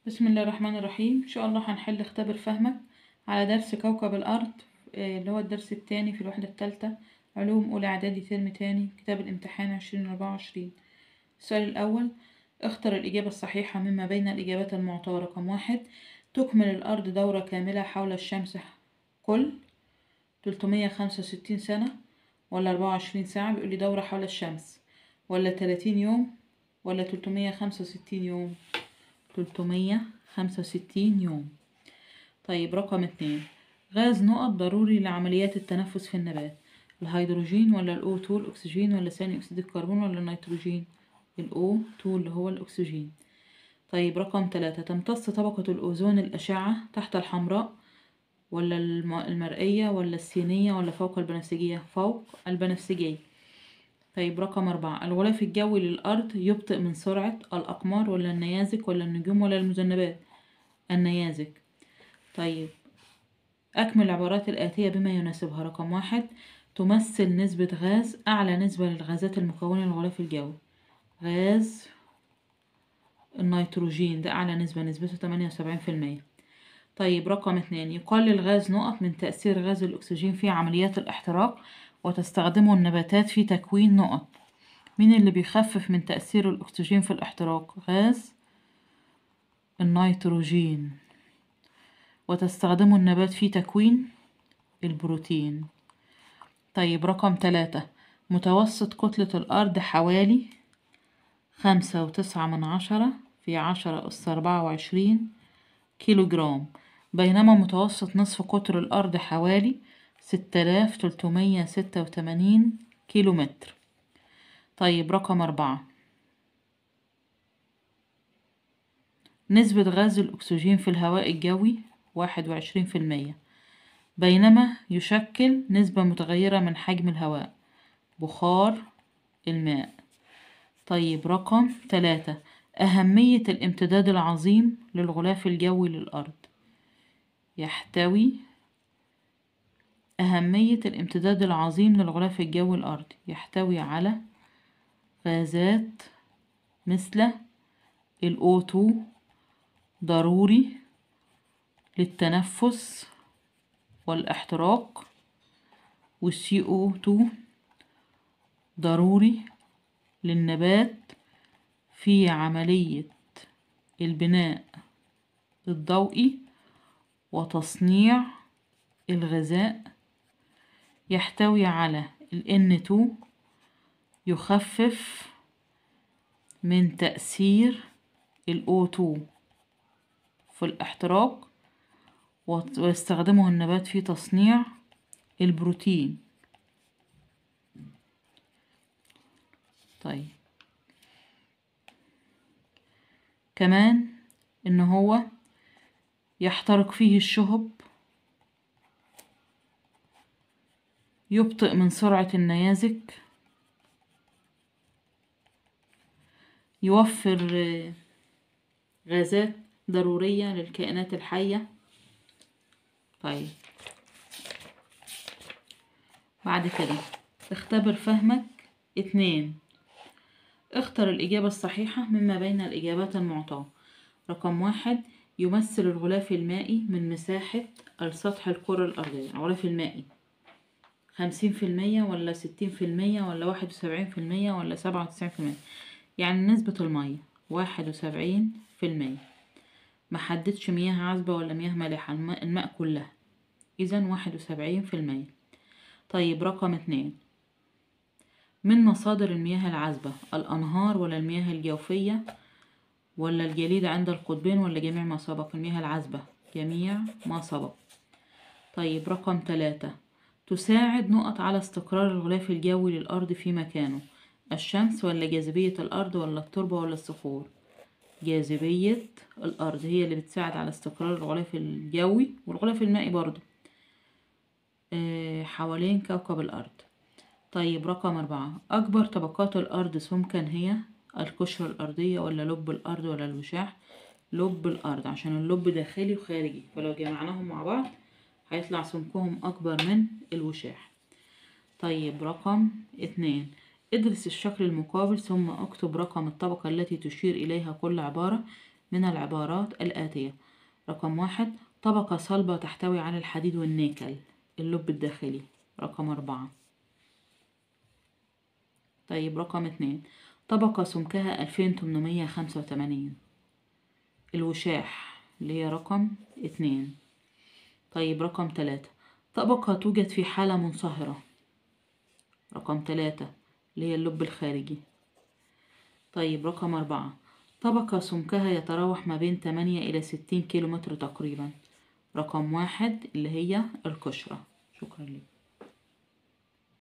بسم الله الرحمن الرحيم. إن شاء الله هنحل اختبر فهمك على درس كوكب الأرض، اللي هو الدرس الثاني في الوحدة الثالثة علوم أولى إعدادي ترم تاني، كتاب الامتحان 2024. السؤال الأول: اختر الإجابة الصحيحة مما بين الإجابات المعطاة. رقم 1: تكمل الأرض دورة كاملة حول الشمس كل 365 سنة ولا 24 ساعة؟ بيقول لي دورة حول الشمس، ولا 30 يوم، ولا 365 يوم؟ 365 يوم. طيب رقم 2: غاز نقط ضروري لعمليات التنفس في النبات، الهيدروجين ولا ال O2 الأكسجين ولا ثاني أكسيد الكربون ولا النيتروجين؟ ال O2 اللي هو الأكسجين. طيب رقم 3: تمتص طبقة الأوزون الأشعة تحت الحمراء ولا المرئية ولا السينية ولا فوق البنفسجية؟ فوق البنفسجية. طيب رقم 4: الغلاف الجوي للأرض يبطئ من سرعة الأقمار ولا النيازك ولا النجوم ولا المذنبات؟ النيازك. طيب أكمل العبارات الآتية بما يناسبها. رقم 1: تمثل نسبة غاز أعلى نسبة للغازات المكونة للغلاف الجوي، غاز النيتروجين ده أعلى نسبة، نسبته 78%. طيب رقم 2: يقلل غاز نقط من تأثير غاز الأكسجين في عمليات الاحتراق وتستخدمه النباتات في تكوين نقط. مين اللي بيخفف من تأثير الأكسجين في الاحتراق؟ غاز النيتروجين، وتستخدمه النبات في تكوين البروتين. طيب رقم 3: متوسط كتلة الأرض حوالي 5.9 في 10 أس 24 كيلو جرام، بينما متوسط نصف قطر الأرض حوالي 6386 كيلو متر. طيب رقم 4: نسبة غاز الأكسجين في الهواء الجوي 21%، بينما يشكل نسبة متغيرة من حجم الهواء بخار الماء. طيب رقم 3: أهمية الامتداد العظيم للغلاف الجوي للأرض. يحتوي أهمية الامتداد العظيم للغلاف الجوي الأرضي يحتوي على غازات مثل ال O2 ضروري للتنفس والاحتراق، وال CO2 ضروري للنبات في عملية البناء الضوئي وتصنيع الغذاء، يحتوي على ال N2 يخفف من تأثير ال O2 في الاحتراق، ويستخدمه النبات في تصنيع البروتين. طيب كمان ان هو يحترق فيه الشهب، يبطئ من سرعة النيازك، يوفر غازات ضرورية للكائنات الحية. طيب بعد كده اختبر فهمك 2: اختر الإجابة الصحيحة مما بين الإجابات المعطاة. رقم 1: يمثل الغلاف المائي من مساحة السطح الكرة الأرضية، الغلاف المائي 50% ولا 60% ولا 71% ولا 97%؟ يعني نسبة المية 71%، محددش مياه عذبة ولا مياه مالحة، الماء كلها، إذن 71%. طيب رقم 2: من مصادر المياه العذبة الأنهار ولا المياه الجوفية ولا الجليد عند القطبين ولا جميع ما سبق؟ المياه العذبة جميع ما سبق. طيب رقم 3: تساعد نقط على استقرار الغلاف الجوي للأرض في مكانه، الشمس ولا جاذبية الأرض ولا التربة ولا الصخور؟ جاذبية الأرض هي اللي بتساعد على استقرار الغلاف الجوي والغلاف المائي برضو حوالين كوكب الأرض. طيب رقم 4: أكبر طبقات الأرض سمكا هي القشرة الأرضية ولا لب الأرض ولا الوشاح؟ لب الأرض، عشان اللب داخلي وخارجي، فلو جمعناهم مع بعض هيطلع سمكهم أكبر من الوشاح. طيب رقم 2: ادرس الشكل المقابل ثم اكتب رقم الطبقة التي تشير إليها كل عبارة. من العبارات الآتية. رقم 1 طبقة صلبة تحتوي على الحديد والنيكل، اللب الداخلي، رقم 4. طيب رقم 2 طبقة سمكها 2885، الوشاح اللي هي رقم 2. طيب رقم 3 طبقة توجد في حالة منصهرة، رقم 3 اللي هي اللب الخارجي. طيب رقم 4 طبقة سمكها يتراوح ما بين 8 إلى 60 كيلومتر تقريبا، رقم 1 اللي هي القشرة. شكرا لكم.